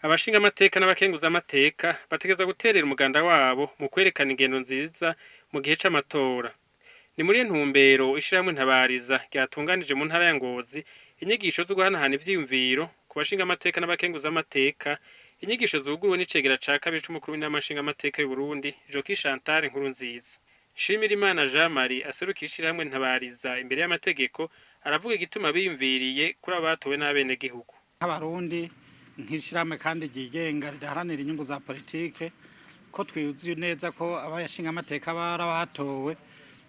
Abashingamateka n'abakenguzamateka bategerezwa guterera umuganda wabo mu kwerekana ingendo nziza mu gihe c'amatora. Ni muri iyo ntumbero ishirahamwe Ntabariza ryatunganije mu ntara ya Ngozi inyigisho zo guhanahana ivyiyumviro ku bashingamateka n'abakenguzamateka, inyigisho zuguruwe n'icegera ca kabiri c'umukuru w'inama nshingamateka y'Uburundi, Joki Chantal Nkurunziza. Nshimirimana Jean Marie aserukiye ishirahamwe Ntabariza imbere y'amategeko aravuga igituma biyumviriye kuri abo batowe n'abenegihugu. Nk'Abarundi, nk'ishirahamwe kandi ryigenga ridaharanira inyungu za politike, ko twuzuye neza ko abashingamateka barabatowe,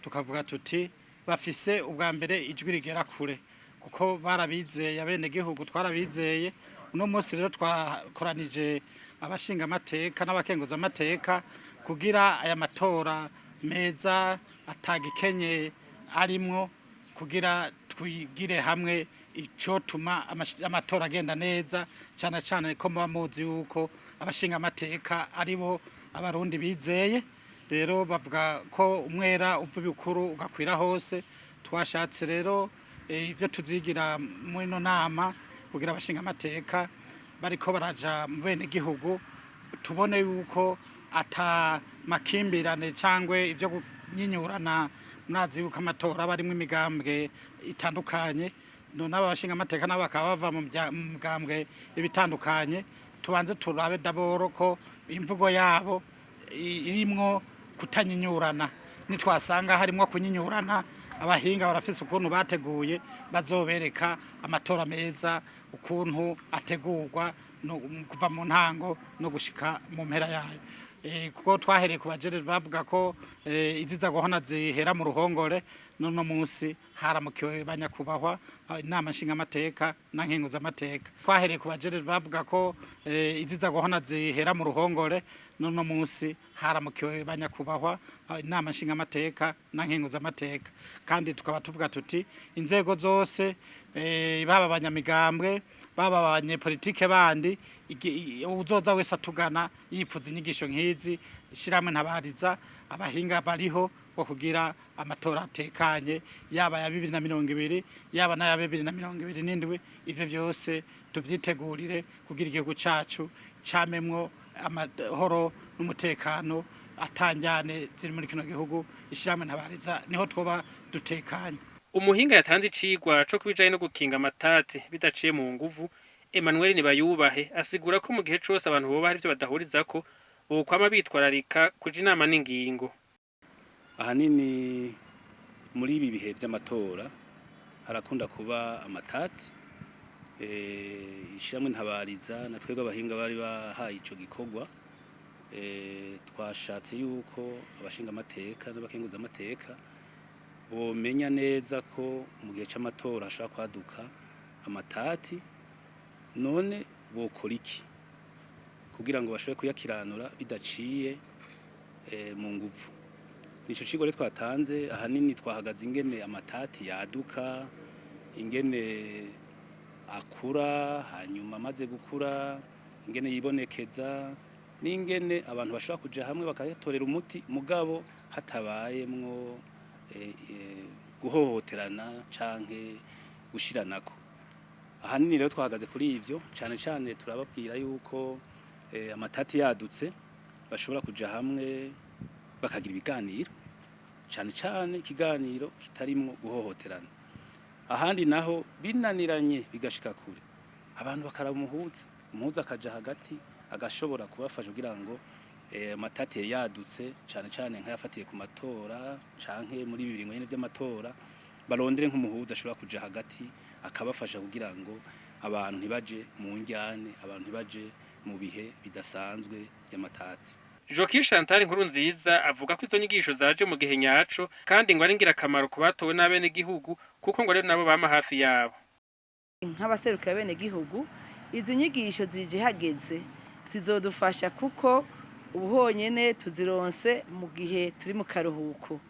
tukavuga tuti bafise ubwa mbere ijwi rigera kure kuko barabizeye, abenegihugu twarabizeye. Uno munsi rero twakoranije abashingamateka n'abakenguzamateka kugira aya matora meza atagikenye arimwo, kugira twigire hamwe icotuma amatora agenda neza, cyane cyane ko muba muzi yuko abashingamateka aribo Abarundi bizeye. Rero bavuga ko umwera uva ibukuru ugakwira hose. Twashatse rero ibyo tuzigira muri ino nama kugira abashingamateka bariko baraja mu bene gihugu tubone yuko ata makimbirane cyangwa ibyo kunyinyurana. Murazi yuko amatora aba arimwo imigambwe itandukanye, none aba bashingamateka nabo bakaba bava mu migambwe ibitandukanye. Tubanze turabe d'abord ko imvugo yabo irimwo kutanyinyurana. Nitwasanga harimwo kunyinyurana, abahinga barafise ukuntu bateguye bazobereka amatora meza ukuntu ategurwa kuva mu ntango no gushika mu mpera yayo. Kuko twahereye ku bajereje, bavuga ko iziza guhona zihera mu ruhongore. N'uno munsi haramukiwe banyakubahwa inama nshingamateka na nkenguzamateka. Twahereye ku bajereje, bavuga ko iziza guhona zihera mu ruhongore. N'uno munsi haramukiwe banyakubahwa inama nshingamateka na nkenguzamateka, kandi tukaba tuvuga tuti inzego zose, baba abanyamigambwe, baba abanyepolitike bandi, uzoza wese atugana yipfuza inyigisho nk'izi, ishyirahamwe Ntabariza, abahinga bariho bo kugira amatora atekanye, yaba ya 2020, yaba n'aya 2027. Ivyo vyose tuvyitegurire kugira igihugu cacu camemwo amahoro n'umutekano, atanjyane ziri muri kino gihugu. Ishyirahamwe Ntabariza niho twoba dutekanye. Umuhinga yatanze icigwa co kubijanye no gukinga amatati bidaciye mu nguvu, Emmanuel Nibayubahe, asigura ko mu gihe cose abantu boba hari ivyo badahurizako bokwama bitwararika kuja inama n'ingingo. Ahanini muri ibi bihe by'amatora harakunda kuba amatati. Ishyirahamwe Ntabariza na twebwe abahinga bari bahaye ico gikorwa, twashatse yuko abashingamateka n'abakenguzamateka bomenya neza ko mu gihe c'amatora hashobora kwaduka amatati, none bokora iki kugira ngo bashobore kuyakiranura bidaciye mu nguvu. Nico cigwa rero twatanze. Ahanini twahagaze ingene amatati yaduka, ingene akura, hanyuma amaze gukura ingene yibonekeza, n'ingene abantu bashobora kuja hamwe bakayatorera umuti, mugabo hatabayemwo guhohoterana canke gushiranako. Ahanini rero twahagaze kuri ivyo cane cane. Turababwira yuko amatati yadutse bashobora kuja hamwe bakagira ibiganiro, cane cane ikiganiro kitarimwo guhohoterana. Ahandi naho binaniranye bigashika kure, abantu bakaraba umuhuza, umuhuza akaja hagati agashobora kubafasha kugira ngo amatati yadutse, cane cane nk'ayafatiye ku matora canke muri ibi biringo nyene vy'amatora, barondere nk'umuhuza ashobora kuja hagati akabafasha kugira ngo abantu ntibaje mu njyane, abantu ntibaje mu bihe bidasanzwe vy'amatati. Joki Chantal Nkurunziza avuga ko izo nyigisho zaje mu gihe nyaco, kandi ngo ari ingirakamaro ku batowe n'abenegihugu, kuko ngo rero nabo bama hafi yabo. Nk'abaserukira abenegihugu, izi nyigisho zije hageze, zizodufasha kuko ubu honyene tuzironse mu gihe turi mu karuhuko.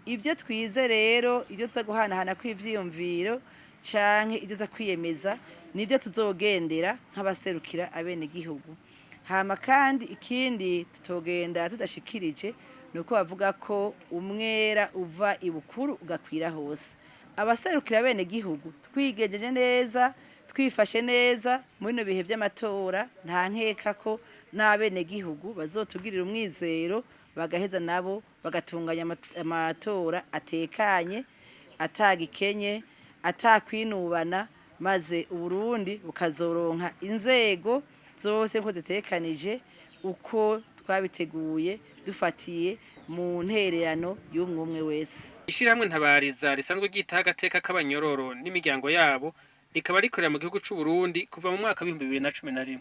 Ibyo twize rero, ibyo tuza guhanahana kw'ivyiyumviro canke ibyo tuza kwiyemeza, nibyo tuzogendera nk'abaserukira abenegihugu. Hama kandi ikindi tutogenda tudashikirije ni uko bavuga ko umwera uva ibukuru ugakwira hose. Abaserukira abenegihugu twigejeje neza, Twifashe neza muri bino bihe by'amatora, nta nkeka ko n'abenegihugu bazotugirira umwizero, bagaheza nabo bagatunganya amatora atekanye, atagikenye, atakwinubana, maze Uburundi bukazoronka inzego zose ko zitekanije uko twabiteguye, dufatiye mu ntererano y'umwe umwe wese. Ishirahamwe Ntabariza risanzwe ryitaho agateka k'abanyororo n'imiryango yabo, rikaba rikorera mu gihugu c'Uburundi kuva mu mwaka w'2011.